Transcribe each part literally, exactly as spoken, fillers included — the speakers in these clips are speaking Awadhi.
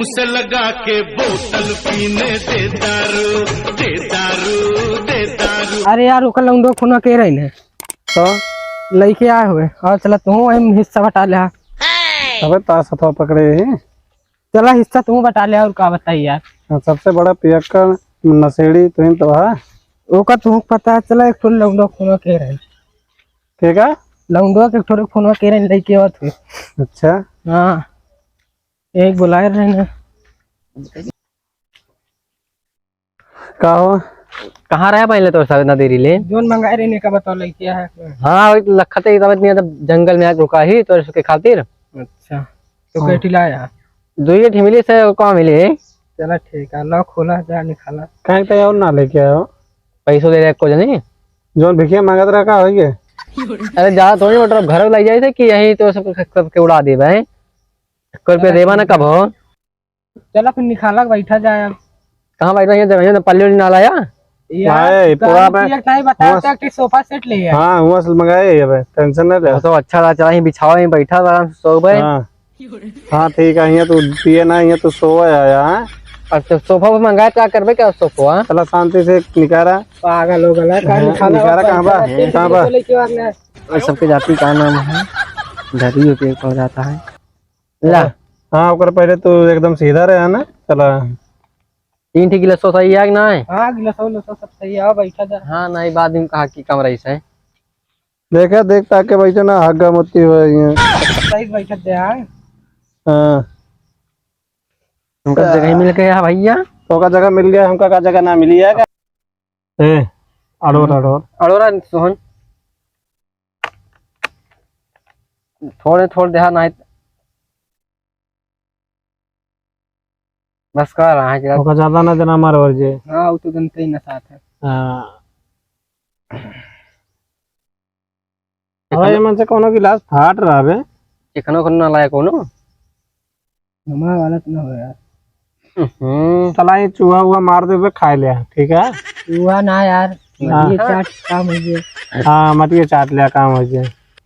उसे लगा के बोतल पीने दे दारू, दे दारू, दे दारू। अरे यार, ओकर लौंडो फोनवा के रही ने। तो? लइके आए हुए। और चला तू वही हिस्सा बटा ले। अबे ताश हथवा पकड़े ही। चला हिस्सा तू बटा ले, और का बताई यार। हाँ, सबसे बड़ा पियक्कड़ नशेड़ी तू ही तो है। ओकर तू पता है, चला एक ठो लौंडो फोनवा के रही। के का? लौंडो के एक ठो फोनवा के रही, लइके आवत हुए। अच्छा। हाँ। एक बुलाए रहे ना। का हो? कहाँ रहे पहले तो सब इतना देरी ले? जोन मंगाए रहे ने का बताओ लइके है। हाँ, वही लखत है, तब इतनी जब जंगल में आके रुका ही तो इसके खातिर। अच्छा, तो हाँ। कैठी लाया? दुइये ठे मिली से, कहाँ मिली? चला ठीक है, लो खोला जा निकाला। काहे तो और ना लेके आयो? पैसो दे रहे को जनी। जोन भिखिया मांगत रहा का होइए? अरे जा थोड़ी मतलब घर लाई जाए थे कि यही तो सब, सबके उड़ा दे भाई। एक रुपया देबा ना कब हो? चला फिर निकाला के बैठा जाए अब। कहाँ बैठा? ये जगह ना पल्ली उल्ली ना लाया? यार, भाई, पूरा गाड़ी में की एक नहीं बताया हुआ था कि सोफा सेट ले आए। हाँ, हुआ से मंगाए ही अबे, टेंशन ना ले। वो तो अच्छा रहा, चला यहीं बिछावा, यहीं बैठा आराम से सोबे। हाँ। हाँ, ठीक है, यहाँ तू पिए ना, यहाँ तू सोवे आया, हाँ? अच्छा, सोफा पे मंगाए, क्या करबे, क्या सोफा? चला शांति से निकारा। पागल हो गया, हाँ, निकारा कहाँ बा? कहाँ बा? और सबके जाति का नाम है, धरी होती है, कहा जाता है। ला। हाँ, ओकर पहले तू एकदम सीधा रहे ना, चला। तीन ठे गिलासो सही है कि नाहीं? हाँ, गिलासो, गिलासो सब सही है, बैठा जा। हाँ, नाहीं, बाद में कहा कि कम रही से। देखा, देख ताके बैठे ना, हग्गा मोती हो रही है। सही बैठा दे, हाँ। हाँ। हमका जगह ही मिल गया भैया। तो का जगह मिल गया, हमका का जगह ना मिली है का? ए, अड़ोर, अड़ोर। अड़ोरा सोहन। थोड़े, थोड़ देहा नाहीं। बस कर रहा है जरा। ओका ज्यादा ना देना मारो और जे। हाँ, वो तो जनते ही ना साथ है। हाँ। अबे, ये मन से कोनो गिलास फाट रहा बे। चिकनो कोनो ना लाया कोनो। हमारा गलत ना हो यार। हम्म। साला ये चूहा उहा मार देबे, खाए ले, ठीक है? चूहा ना यार, हाँ। मटिए चाट काम हो गया। हाँ, मटिए चाट ले, काम हो गया।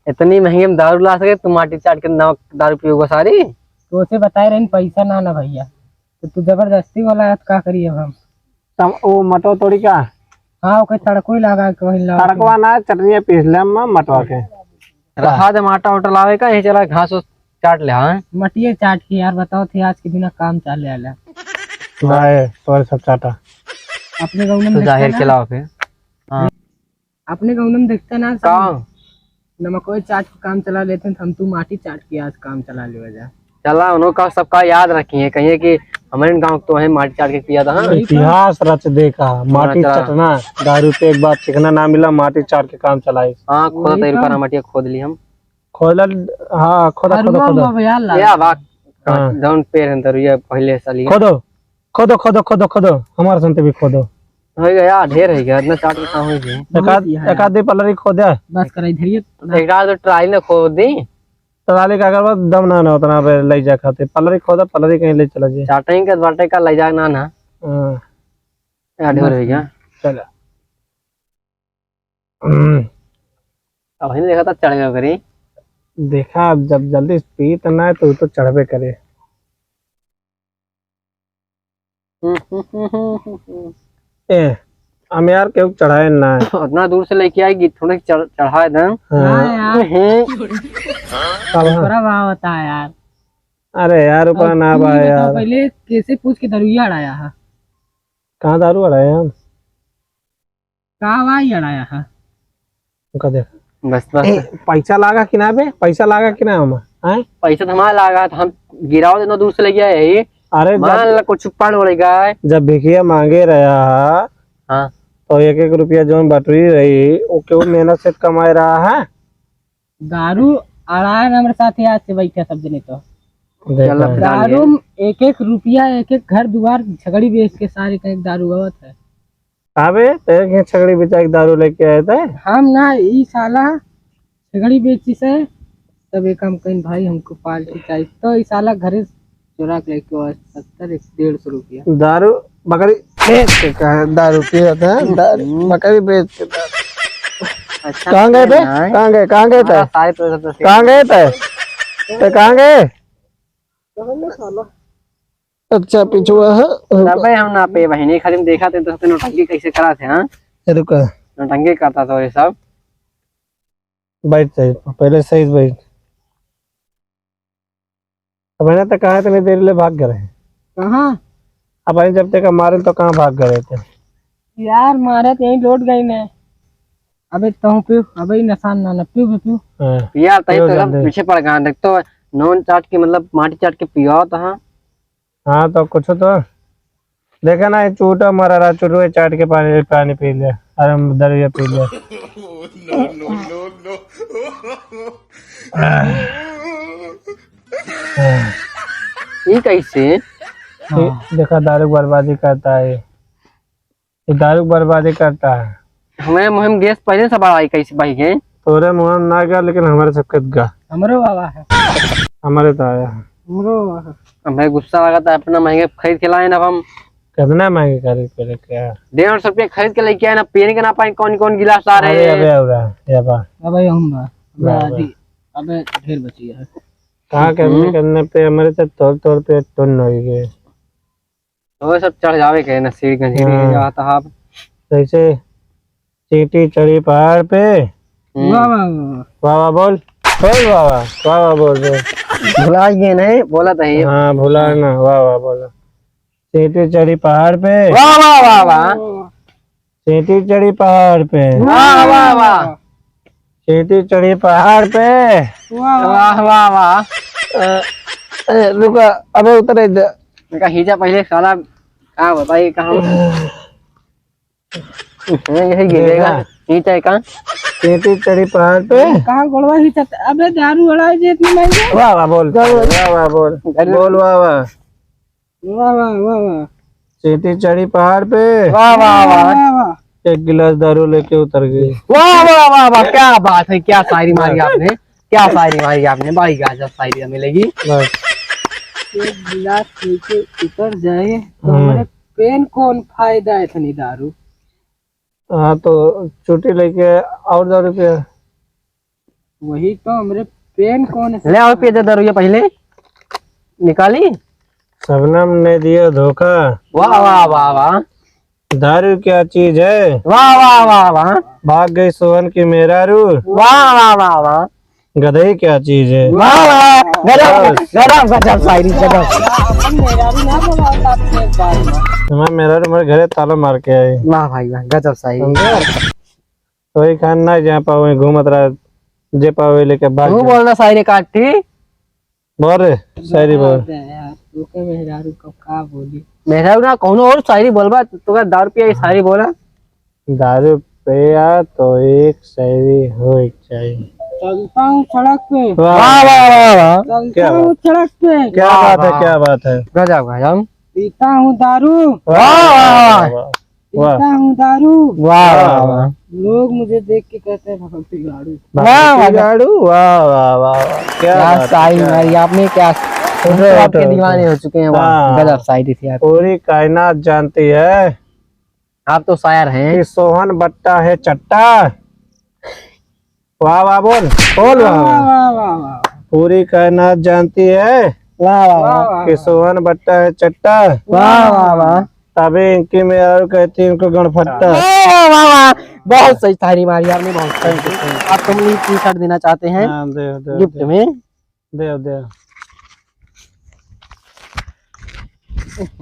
इतनी महंगी में दारू ला सके, तू माटी चाट के नमक दारू पियोगा सारी? तो उसे बताए रहे पैसा ना, ना भैया, तो तू जबरदस्ती वाला है, तो का करिए अब हम? तब वो मटो तोड़ी का? हाँ, ओके तड़को ही लगा के वही लगा के। तड़कवा ना, चटनिया पीस ले हम मटवा के। रहा दे, आटा उटा लावे का, यही चला घास उस चाट ले, हाँ? मटिए चाट के यार, बताओ थे आज के बिना काम चाले आला। भाई, तोरे सब चाटा। अपने गाँव में तो देखता जाहिर ना? के लाओ फिर। हाँ। अपने गाँव में देखता ना, सब का? नमकवे चाट के काम चला लेते हैं, हम तू माटी चाट के आज काम चला लेवे जा। चला, उन्हों का सबका याद रखी है, कहिए कि हमारे गाँव तो है माटी चाट के पिया था, हाँ? वही तो। इतिहास रच देखा, हाँ, माटी चला। चटना, दारू पे एक बार चिकना ना मिला, माटी चाट के काम चलाइस। हाँ, खोदा वही तैर तो। पर मटिया खोद ली हम। खोदला, हाँ, खोदा, खोदा, अरुआ खोदा। बाबा यार ला। या बात, हाँ। जौन पेड़ है दरुआ पहले साली। खोदो, खोदो, खोदो, खोदो, खोदो, हमारे सुनते भी खोदो। हो गया, ढेर हो गया, इतना चाट के काम हो गया। एक आध, बहुत ही है एक आध यार। दे पलरी खोदे। बस करा, इधर ही है। एक आध ट्राली ना खोद दी। ट्राली का अगर बस दम ना, ना उतना पे ले जा खाते। पलरी खोदा, पलरी कहीं ले चला जाए। चाटेंगे के बाटे का ले जा ना, ना। हाँ। या ढेर बस हो गया। चला। हम्म। अब ही देखा था चढ़ गया करी। देखा, अब जब जल्दी पी तो ना है, तो, तो चढ़बे करे। ए, हम यार केहू चढ़ाए ना है। उतना दूर से लेके आएगी, थोड़े चढ़-, चढ़ाए दें। हाँ। हाँ यार। हम्म। अब हाँ। ऊपरा भाव होता है यार। अरे यार, ऊपरा अब ना तू ही भाई बताओ यार। पहले कैसे पूछ के दरुइया अड़ाया है? कहाँ दारू अड़ाए हम? का भाई अड़ाया है? उनका देख। बस, बस। ए, पैसा लागा कि ना बे? पैसा लागा कि ना हम? हैं? पैसा तो हमारा लागा, तो हम गिराओ देनो दूर से लेके आए ही। अरे मान जब, ला कुछ पड़ वड़ गए। जब भिखिया मांगे रहा है, हाँ। तो एक एक रुपया जौन बटोरी रही, वो केहू मेहनत से कमाए रहा है? दारू अड़ाए ना हमरे साथ ही आज से बैठे सब जने तो। देखा। चल, अब डाल दारू दिए। में एक एक रुपया, एक एक घर दुआर छगड़ी बेच के सारे का एक दारू आवत है। अबे, तेरे के छगड़ी बेचा के दारू लेके आए थे? हम ना, ई साला छगड़ी बेची से, तब एक हम कहीं भाई हमको पार्टी चाहिए, तो ई साला घरे चुरा के लेके आए सत्तर, एक डेढ़ सौ रुपया। दारू बकरी बेच के कहा दारू पिया था, दारू हम्म। बकरी बेच के दारू। अच्छा, कहाँ गए थे? नहीं। कहाँ गए? कहाँ गए थे? हाँ, सारे तो सब तो कहाँ गए थे? ते कहाँ गए? कहने साला। अच्छा, पिछुआ है। अबे हम ना पे बहिनी, खाली हम देखा थे तो सबके नौटंकी कैसे करा थे, हाँ? ये रुका। नौटंकी करता था ये सब। बैठ जाए, पहले सही से बैठ। अब है ना तो कहाँ इतनी देर ले भाग गए? कहाँ? अब है जब तक मारे तो कहाँ भाग गए थे? यार, मारे तो यहीं लौट गई मैं। अबे तुम पियो, अबे नसान ना, ना पियो, पियो, पियो। हाँ। यार, तही पियो तो एकदम जल्दी। पीछे पड़ गया। देख तो, नून चाट के, मतलब, माटी चाट के पियो तो, हाँ। हाँ, तो कुछ तो देखा ना, ये चूटा मरा रहा, चूटुए चाट के पानी, पानी पी लिया, अरे, दरिया पी लिया। No, no, no, no। ये कैसे? ये देखा, दारू बर्बादी करता है। ये दारू बर्बादी करता है। हमारे मुँह में गैस पहले से बड़ा आई, कैसे भाई गए? तोरे मुँह में ना गया, लेकिन हमारे सबके गा। हमरो बाबा है। हमारे तो आया है। हमरो बाबा है। हमें गुस्सा लगा था, इतना महंगे खरीद के लाए ना अब हम। कितना महंगे खरीद के लेके आया? डेढ़ सौ रुपये खरीद के लेके आए ना, पीने के ना पाए, कौन कौन गिलास आ रहे अरे, हैं। अबे, अबे, ये बा। अबे, हम बा। अबे, वाह, वाह। आदि, अबे, ढेर बची है। कहाँ करने, हम्म। करने पे हमारे तो तोड़ तोड़ पे टुन्न हो गए। तो सब चढ़ जावे के ना, सीढ़ी गंजीरी हाँ। जाता आप। जैसे चींटी चढ़ी पहाड़ पे। हम्म। वाह, वाह, वाह, वाह। वाह, वाह बोल। बोल वाह, वाह। वाह, वाह बोल रे। भुला गए नहीं, बोला तो है। हाँ, भुला ना। वाह, वाह बोला। चींटी चढ़ी पहाड़ पे। वाह, वाह, वाह, वाह। चींटी चढ़ी पहाड़ पे। वाह, वाह, वाह। चींटी चढ़ी पहाड़ पे। वाह, वाह, वाह। अ, अ, रुका, अबे उतरे दे। इनका हीजा पहले साला, का बताई, कहाँ? यही गिरेगा। देखा? हीजा का? चींटी चढ़ी पहाड़ पे। कहाँ गोड़वा हीजा? अबे दारू वाला है जे इतनी महंगी। वाह, वाह, बोल। वाह, वाह, बोल। अरे। बोल, वाह, वाह। वाह, वाह, वाह, वाह। चींटी चढ़ी पहाड़ पे। वाह, वाह, वाह। वाह, वाह। एक गिलास दारू लेके उतर गई। वाह, वाह, वाह, वाह, क्या बात है, क्या शायरी मारी आपने, क्या शायरी मारी आपने, बड़ी गजब शायरी हमें लगी। बस। एक गिलास लेके उतर जाए तो हम्म। हमारे पेन कौन फायदा है इतनी दारू? हाँ, तो चूंटी लेके और दारू पिया। वही तो, हमरे पेन कौन है? ले आओ, पिए दे दारू ये पहले। निकाली। शबनम ने दिया धोखा। वाह, वाह, वाह, वाह। दारू क्या चीज है? वाह, वाह, वाह, वाह। भाग गई सोहन की मेहरारू। वाह, वाह, वाह, वाह। गदई क्या चीज है? वाह, वाह, गजब, बस। गजब, गजब शायरी, गजब। अपन मेहरारू ना बोला होता आपने एक बार में। हमार मेहरारू हमारे घरे ताला मार के आई। वाह भाई वाह, गजब शायरी। समझे? कोई खान ना जा पावे, घूमत रहा, जे पावे लेके भाग तू जा। बोलना शायरी काट थी। बोल रे, शायरी बोल। बात है यार, ओके मेहरारू को का बोली? मेहरारू ना, कौनो और शायरी बोलबा, तो का दारू पिया के शायरी बोला। दारू पिया तो एक शायरी होए के चाहिए। चलता हूँ सड़क पे। वाह, वाह, वाह, वाह। चलता क्या हूँ बात? सड़क पे। क्या वाह, बात है, वाह। क्या बात है? गजब, गजब। पीता हूँ दारू। वाह, वाह, वाह। वाह। पीता हूँ दारू। वाह, वाह, वाह। लोग मुझे देख के कहते हैं, "भगत बिगाड़ू।" वाह, वाह। बिगाड़ू, वाह, वाह, वाह, वाह। क्या क्या बात है, शायरी क्या मारी बात। आपने, क्या उठो, हम तो आपके उठो, दीवाने उठो। हो चुके हैं, वाह, हाँ। गजब शायरी थी आपकी। पूरी कायनात जानती है आप तो शायर हैं। कि सोहन बट्टा है चट्टा। वाह, वाह, बोल, बोल, वाह, वाह, वाह। वाह, वाह, वाह, वाह। पूरी कायनात जानती है वाह, वाह, वाह। कि सोहन बट्टा है चट्टा। वाह, वाह, वाह। तभी इनकी मेहरारू कहती है इनको गणफट्टा। वाह, वाह, वाह, वाह। बहुत सही शायरी मारी आपने, बहुत सही। Thank you, thank you। आप तुम टी शर्ट देना चाहते हैं हाँ, दे, दे, गिफ्ट दे। में? दे, दे।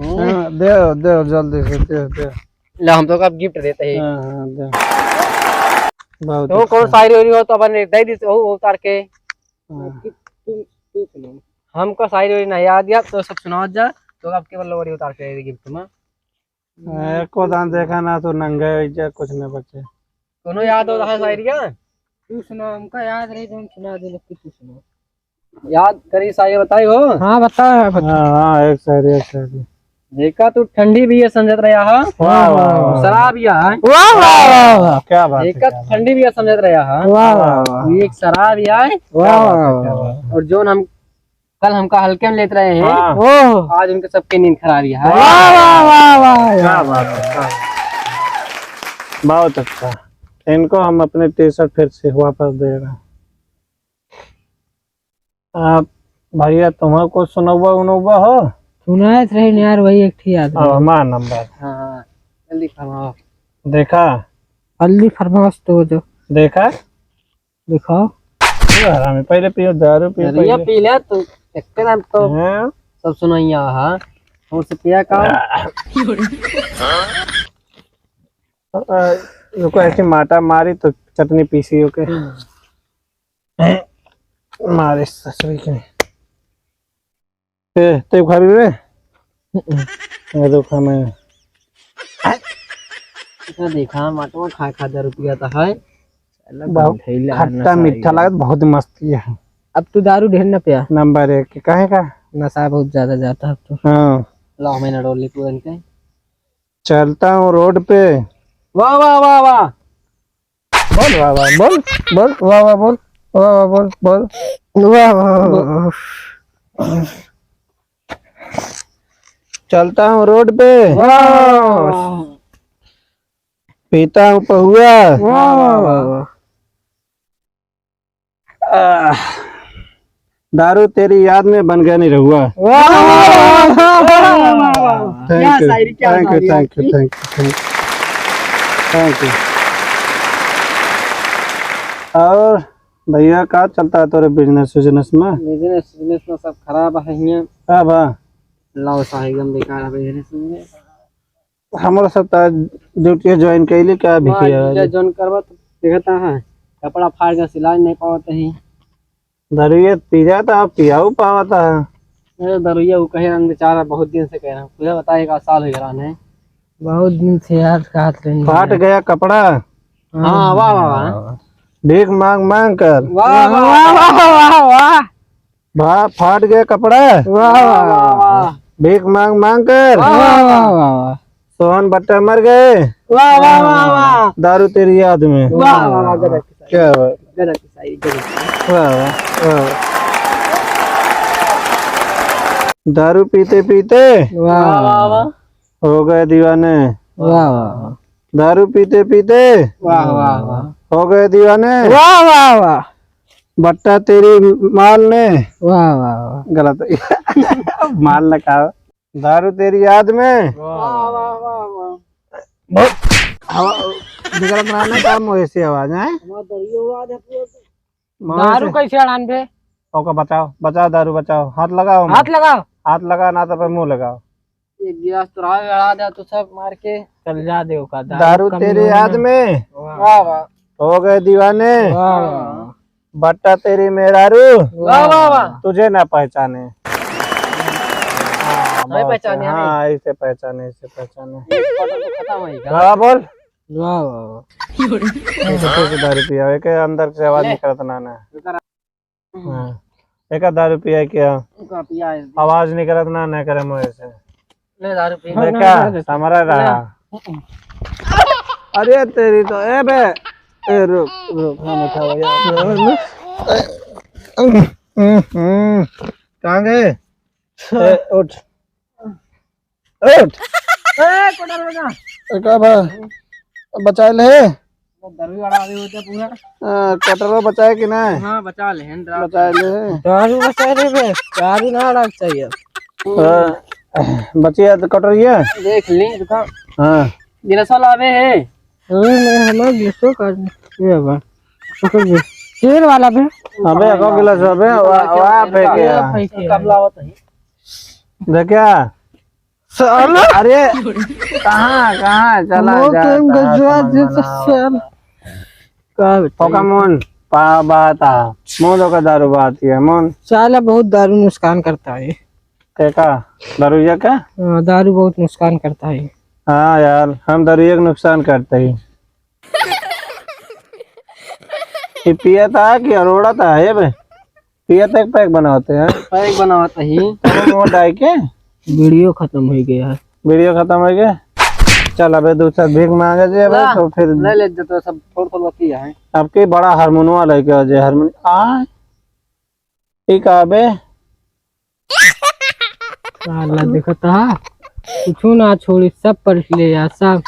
हम्म। हाँ, दे, दे, जल्दी से, दे, दे। ला, हम तो का गिफ्ट देते हैं। हाँ, हाँ, दे। बहुत तो अच्छा। कौन शायरी हो रही हो तो अपन दे दी, वो उतार के। हाँ। तू, तू सुनाओ। हमको शायरी वायरी नहीं याद यार, तो सब सुनाओ जा, तो अब केवल लोरी उतार के दे दी गिफ्ट में। एको दान देखा ना तो नंगे हो जा, कुछ न बचे। कोनो याद हो रहा है शायरी का? तू सुना, हमका याद रही तो हम सुना दे, तू सुना। याद करी शायरी बताई हो? हाँ, बताओ, बताओ। हाँ, हाँ, एक शायरी, एक शायरी। देखा तू ठंडी भी ये समझत रहा है। वाह, वाह, वाह। शराब या है। वाह, वाह, वाह, वाह। क्या बात है, देखा क्या बात। ठंडी भी ये समझत रहा है। वाह, वाह, वाह। ये एक शराब या है। वाह, वाह, वाह। और जोन हम कल हमका हल्के में लेत रहे हैं, हाँ। ओह। आज उनके सबके नींद खराब ही है। वाह, वाह, वाह, वाह, क्या वाह। बात है, क्या बात। बहुत अच्छा। इनको हम अपने टी शर्ट फिर से वापस दे रहे हैं। आप भैया, तुम्हें कुछ सुनौबा उनौबा हो? सुनाए रहे न यार, वही एक ठी याद अब रहे। हमार नंबर। हाँ, जल्दी फरमाओ। देखा? जल्दी फरमाओ तो जो। देखा? दिखाओ। ये हरामी, पहले पियो, दारू पियो अरे ये पहले। पी ले तू, एक नाम तो हाँ? सब सुनाइया हा। हमसे पिया का? आ, रुको, ऐसे माटा मारी तो चटनी पीसी होके। मारे ससुरी के। ए, ते खाबी बे? हम्म। ये देखो मैं। इतना देखा, माटवा खा खा दे रुपया तो है। बहुत खट्टा मीठा लागत, बहुत मस्ती है। अब तू दारू ढेर न पिया। नंबर एक के, काहे का? नशा बहुत ज्यादा जाता है अब तो। हाँ। लाओ, मैंने डोली पूरन के। चलता हूँ रोड पे। वाह, वाह, वाह, वाह। बोल, वाह, वाह, बोल, बोल, वाह, वाह, बोल, वाह, वाह, बोल, बोल। वाह, वाह, वाह, वाह। चलता हूँ रोड पे। वाह, वाह, वाह। पीता हूँ पहुआ। वाह, वाह, वाह, वाह। आह, दारू तेरी याद में बन गया निरहुआ। वाह, वाह, वाह, वाह, वाह, वाह। Thank you, thank you, thank you, thank you, thank you। Thank you। और भैया, का चलता है तोरे business, business में? Business, business में सब खराब है हियाँ। का बा? Loss है, एकदम बेकार है business में। हमरो सब त ड्यूटी ज्वाइन कैली का भी वाह, किया है? ड्यूटी ज्वाइन करबा त देखता है, कपड़ा फाड़ के सिलाई नहीं पावत ही। दरुइया पी जाता, पियाऊ पावता है। अरे दरुइया वो कहे रहन बेचारा, बहुत दिन से कह रहा हूँ, तुझे बता एक आध साल हो गया रहन है। बहुत दिन से यार कहत रहन फाट है। गया कपड़ा। हाँ, वाह, वाह, वाह। भीख मांग मांग कर। वाह, वाह, वाह, वाह, वाह, वाह। भा-, फाट गया कपड़ा। वाह, वाह, वाह, वाह। भीख मांग मांग कर। वाह, वाह, वाह, वाह। सोहन भट्टा मर गए। वाह, वाह, वाह, वाह। दारू तेरी याद में। वाह, वाह, वाह, गजब की शायरी। क्या बात। गजब की शायरी, गजब की। वाह, वाह, वाह। दारू पीते पीते। वाह, वाह, वाह। हो गए दीवाने। वाह, वाह, वाह। दारू पीते पीते। वाह, वाह, वाह। हो गए दीवाने। वाह, वाह, वाह। बट्टा तेरी माल ने। वाह, वाह, वाह। गलत। माल न कहा। दारू तेरी याद में। वाह, वाह, वाह, वाह। बहुत हवा निकलत रहा ना, का मोहे से आवाज है? हमारा दरियो आवाज है पूरा। मोहे दारू से। कैसे अड़ान बे? ओका बचाओ, बचाओ, दारू बचाओ। हाथ लगाओ, हाथ लगाओ। हाथ लगा ना तो पे मुंह लगाओ। एक गिलास तो रहा, अड़ा दे तो सब मार के। चल जा दे ओका, दारू कम तेरी याद में। वाह, वाह। हो गए दीवाने। वाह, वाह। बट्टा तेरी मेहरारू। वाह, वाह, वाह। तुझे ना पहचाने। हाँ, नहीं बहुत पहचाने, हाँ, नहीं। ऐसे पहचाने, ऐसे पहचाने। एक quarter तो खत्म होई का? हाँ, बोल। वाह, वाह, वाह। ऐसे, ऐसे दारू पिया, एक अंदर से आवाज ले। निकलत ना, ना। हाँ। एक दारू पिया क्या? का पिया है? आवाज निकलत ना, ना करे मुंह से। ले दारू पी। देखा, ना, ना, ना। हमारा रहा। ले। अरे तेरी तो, ए बे, ए रुक, रुक, हम उठाओ यार। कहाँ गए? ए, उठ। उठ। ए, कटर बजा। ए, का बा? बचाए ले? वो दरुई अड़ा दे होते पूरा। हाँ, कटरो बचाए कि ना? हाँ, बचा ले, hand drop। बचाए ले। दारू बचाए ले बे, दारू ना अड़ा चाहिए। हाँ, बचिया तो कटरिया। देख ली दुकान। हाँ। गिलासा लावे है। अरे, मैं हमारे गिलासों का ये बा। तेल वाला बे। अबे, एको गिलास अबे, वाह, वाह, फेंके। वाह, फेंके। कब लावत है? देखा? साला। अरे, कहाँ, कहाँ? चला जा, कहाँ गजवा समझ में ना आवत। साला। का बताई? ओका मोन, पा-, बात आ। मोन ओका दारू बात ही है, मोन। साला बहुत दारू नुकसान करता है। के का? दारूया का? हाँ, दारू बहुत नुकसान करता है। हाँ यार, हम दारूया के नुकसान करते ही। ये पिया था कि अरोड़ा था, ये बे? पिया था, एक पैक बनावत है। पैक बनावत ही। वो डाई के? वीडियो खत्म हो गया है। वीडियो खत्म हो गया? चल, अबे दूसरा भीख मांगे जे, अबे ला, तो फिर ले ले, जो तो सब फोड़ फोड़ बकी है। अब के बड़ा हारमोनिया लेके आ जाए, हारमोनिया। आ, ई का बे? साला देखत हा, कुछु ना छोड़ी, सब पढ़ ले यार, सब।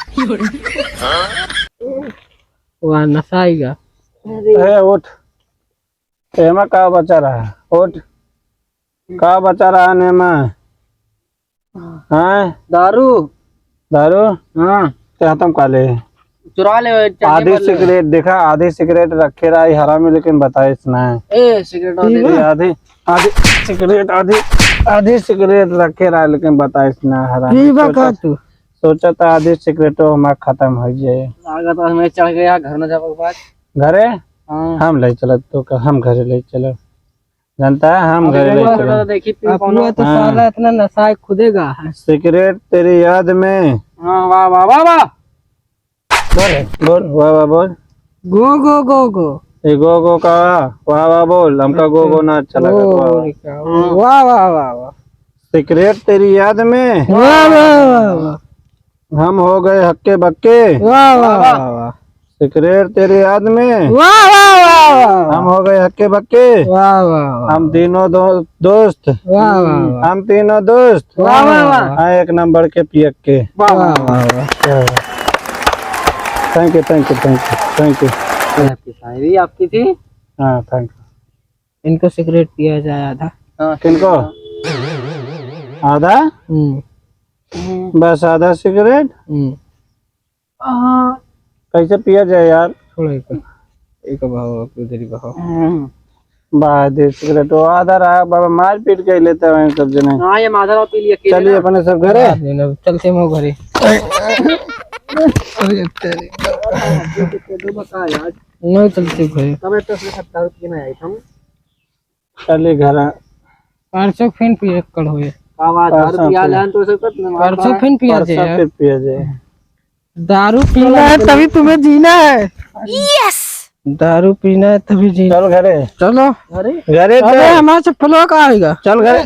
वाह, नशा आएगा। ए, उठ। एमा का बचा रहा? उठ। का बचा रहा नेमा? हाँ? दारू। दारू? हाँ। ते खत्म कर ले। चुरा ले, चटनी आधी भर ले। सिगरेट देखा, आधी सिगरेट रखे रहा हरामी, लेकिन बताइस ना। ए, सिगरेट पीबा? आधी, आधी, आधी सिगरेट, आधी, आधी सिगरेट रखे रहा, लेकिन बताइस ना हरामी। पीबा का सोचा, तू? सोचा था आधी सिगरेटो हमार खत्म हो जाए। लागत हमें चढ़ गया घर न जावे के बाद। घरे? हाँ। हम ले चलत तो का, हम घरे ले चलब। जनता है, हम अबे घरे ले बबुआ, चलब। देखी पी अब कौनो। बबुआ तो हाँ। साला इतना नशा है, खुदेगा है। सिगरेट तेरी याद में। हाँ, वाह, वाह, वाह, वाह। बोल, बोल, वाह, वाह, बोल। गो, गो, गो, गो। ये गो, गो का, वाह, वाह, बोल। हमका गो, गो ना अच्छा लगा, गो, वाह, गो वाह। का, वाह, वाह, वाह, वाह। सिगरेट तेरी याद में। वाह, वाह, वाह, वाह। हम हो गए हक्के बक्के। वाह, वाह, वाह, वाह। सिगरेट तेरी याद में। वाह, वाह, वाह, वाह। हम हो गए हक्के बक्के। वाह, वाह, वाह। हम तीनों दो-, दोस्त। वाह, वाह, वाह। हम तीनों दोस्त। वाह, वाह, वाह। हाँ, एक नंबर के पियक्के। वाह, वाह, वाह, वाह। Thank you, thank you, thank you, thank you। ये आपकी शायरी आपकी थी? हाँ, thank you। इनको सिगरेट पिया जाए आधा। हाँ, किनको? ठीक है। आधा? हम्म। बस आधा सिगरेट? हम्म। हाँ। कैसे पिया जाए यार? थोड़ा एक, एक बहाओ, आप उधर ही बहाओ। हम्म। बहा दे सिगरेट, वो आधा रहा, बाबा मारपीट कर लेते हैं सब जने। हाँ, ये माधव पी लिया, अकेले चलिए ना। अपने सब घरे। हाँ, नहीं, नहीं, चलते हैं घरे। अरे तेरे। दो बता यार। नहीं चलते घरे। तब तो उसने सत्तर रुपये में आई था। चले घर। परसों फिन पियक्कड़ होए। का बात, दारू परसों पिया फिर। जाए तो ऐसे कर, परसों फिन पिया परसों जाए। फिर पिया जाए। दारू पीना है तभी तुम्हें जीना है। Yes। दारू पीना है तभी जीना। चल घरे। चलो। घरे अबे चल। हमारा चप्पलवा का आएगा? चल घरे।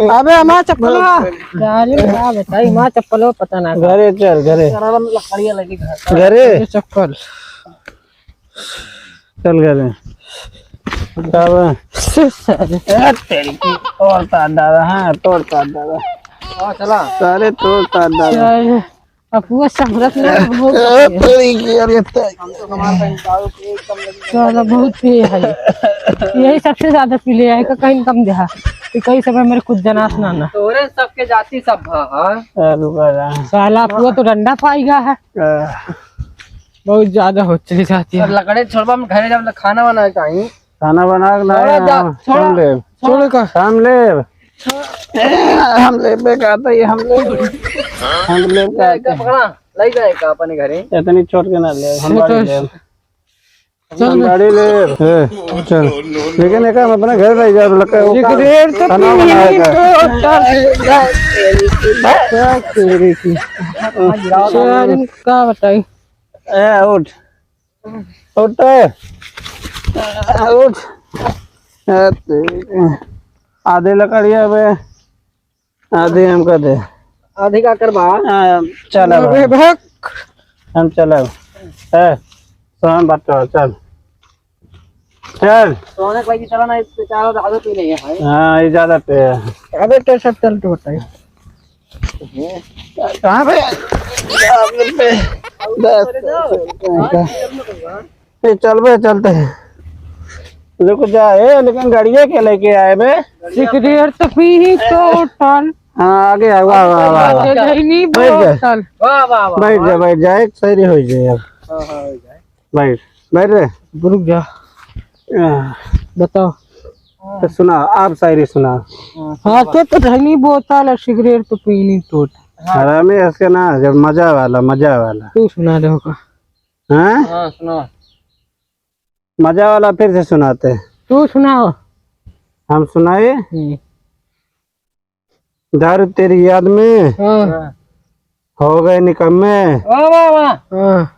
अबे हमारा चप्पलवा। गाड़ी में का बेटा, हमारा चप्पलवा पता ना। घरे चल, घरे। लकड़िया लगी घर। घरे। ये चप्पल। चल घरे। तब ए, तेरी की तोड़ तार डाला, हाँ, तोड़ तार डाला। हाँ, चला। सारे तोड़ तार डाला। सारे, अब वो शहरत में बहुत तेरी की, अरे, ते- साला बहुत पिए है। यही सबसे ज्यादा पी ले है, का कहीं कम देहा। कि कई समय मेरे कुछ जनास ना ना। तोरे सबके जाति सब भा, हाँ? ए, रुका जा। साला, अब वो तो डंडा पाई गया है। ए। बहुत ज्यादा हो चली जाती है। लकड़े छोड़बा, हम घरे जाब, खाना बनाए चाही। खाना बना के ना छोड़ा जा, हम, छोड़ा, हम लेब। छोड़े का? हम लेब। हम लेबे का आता है, हम लेब। हम लेब का आता है। पकड़ा, ले जाए का अपने घरे? इतनी छोट के ना लेब, हम बड़ी लेब। चल हम बे। बड़ी लेब। ए, चल। लेकिन एक हम अपने घर ले जाब, लगे एक रेट तो खाना बनाए का। क्या तेरे की? का बताई? ए, उठ। उठ। उठ। आधे लकड़िया बे, आधे हमका दे। आधे का करबा? हाँ, चल अब। अबे भक। हम चल अब। ए, सोहन बात कर, चल। चल। सोहन भाई की चला ना, इससे चारों आदत ही नहीं है भाई। हाँ, ये ज्यादा पे है। अबे तो सब चल तो बताइए। कहाँ पे? बस। ए, चलबे, चलते हैं। रुक जा, ए, लेकिन गाड़िया के लेके आए बे? सिगरेट तो पी ही तो टन। हाँ, आगे आ, वाह, वाह, वाह, वाह। नहीं बैठ जा। बोतल। वाह, वाह, वाह, बैठ जा, वाह। बैठ जा, एक शायरी हो जाए अब। हाँ, हाँ, हो जाए। बैठ, बैठ रे। रुक जा। आह। बताओ। तो सुना, आप शायरी सुना। हाँ, तो तो धनी बोतल और सिगरेट तो पीनी टोट। हाँ। हरामी हंस के ना, जब मजा वाला, मजा वाला। तू सुना दे होगा। हाँ? हाँ, सुना। मजा वाला फिर से सुनाते हैं। तू सुनाओ। हम सुनाए? हम्म। दारू तेरी याद में हाँ। हो गए निकम्मे। वाह, वाह, वाह। हाँ।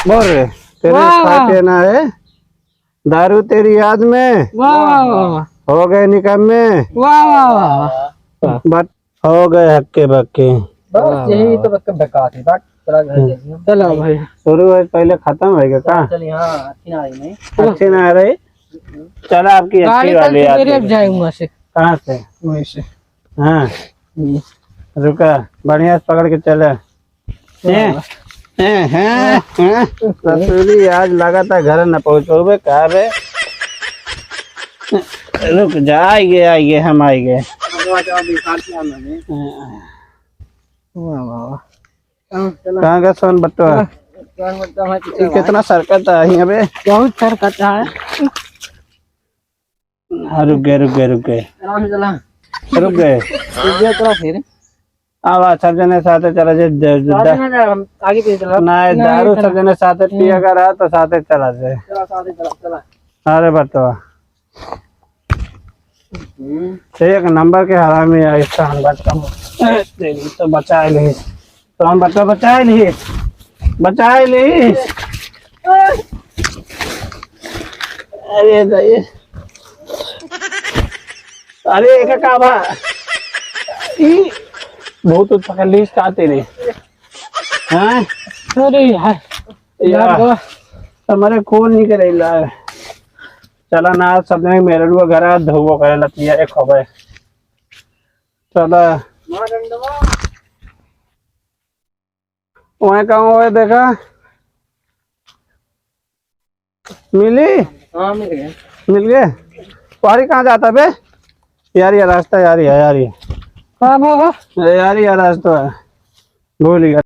बोल रे, तेरे वाह, खाते वाह। ना है दारू तेरी याद में वाह, वाह, वाह, वाह। हो गए निकम्मे। वाह, वाह, वाह, वाह। But हो गए हक्के बक्के। बस वाह, यही वाह, तो वाह। बस बेकार थी बात। चला घर हम्म। चलिए। चलो भाई। शुरू है, पहले खत्म होएगा का? चलिए, हाँ, अच्छी ना आई नहीं। अच्छी ना आ रही। चला, आपकी अच्छी गाड़ी कल वाली सवेरे आती अब है। जाए वहाँ से। कहाँ से? वहीं से। हाँ। हम्म। रुका, बढ़िया से पकड़ के चले। हैं? वाह। हैं, हैं, हैं? ससुरी आज लगातार घर न पहुँचोबे, का बे? रुक जा, आइगे, आइगे, हम आइगे। वाह, वाह। कहाँ गया सोन बट्टवा? सोन बट्टवा है, ये कितना सरकत है यहाँ पे? बहुत सरकत है। हाँ, रुक गए, रुक गए, रुक गए। आराम से चला। रुक गए। रुक गए, चला फिर। अब सब जने साथे चला जे, जे, जे, साथे ना जा, हम आगे पीछे चला। ना, नहीं, दारू चला। सब जने साथे पिया करा तो साथे चला जे। चला, साथे चला, चला। अरे बटवा। हम्म। एक नंबर के हरामी है, इसका हम बचका। ए, तेरी तो बचा ले। तो हम बच्चा बचाए नहीं, बचाए नहीं। अरे दाई। अरे, एका का बा? ई बहुत पकड़ ली इसका तेरे। हाँ? अरे यार। यार, यार, बा। हमारे कौन नहीं करेला। चला ना, सब जने मेरे लोग घर आ, धोबो करे लतिया, एक खबर। चला। वहाँ कहूँ हुए देखा। मिली? हाँ, मिल गए। मिल गए? वारी कहाँ जाता बे? यार, ये रास्ता, यार, ये, यार, ये। कहाँ बा? अरे यार, ये रास्ता है। भूल गया।